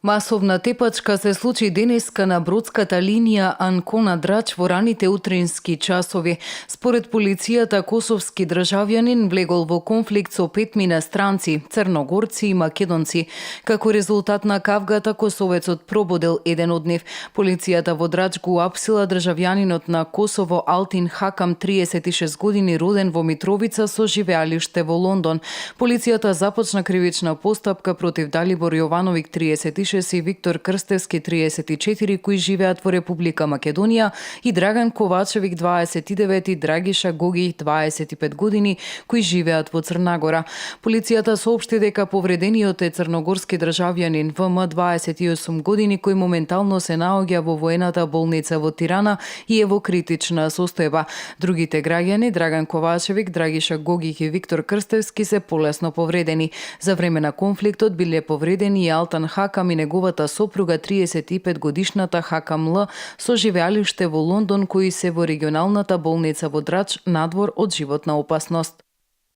Масовна тепачка се случи денеска на бродската линија Анкона-Драч во раните утрински часови. Според полицијата, косовски државјанин влегол во конфликт со 5 иностранци, црногорци и македонци. Како резултат на кавгата, косовецот прободел еден од нив. Полицијата во Драч го апсила државјанинот на Косово Алтин Хакам, 36 години, роден во Митровица со живеалиште во Лондон. Полицијата започна кривична постапка против Далибор Јовановиќ, 36 и Виктор Крстевски, 34, кои живеат во Република Македонија, и Драган Ковачевиќ, 29, и Драгиша Гоги, 25 години, кои живеат во Црна Гора. Полицијата соопшти дека повредениот е црногорски државјанин ВМ, 28 години, кој моментално се наоѓа во воената болница во Тирана и е во критична состојба. Другите граѓани, Драган Ковачевиќ, Драгиша Гоги и Виктор Крстевски, се полесно повредени. За време на конфликтот биле повредени и Алтан Хакам и неговата сопруга, 35 годишната Хакам Л, со живеалиште во Лондон, кои се во регионалната болница во Драч надвор од животна опасност.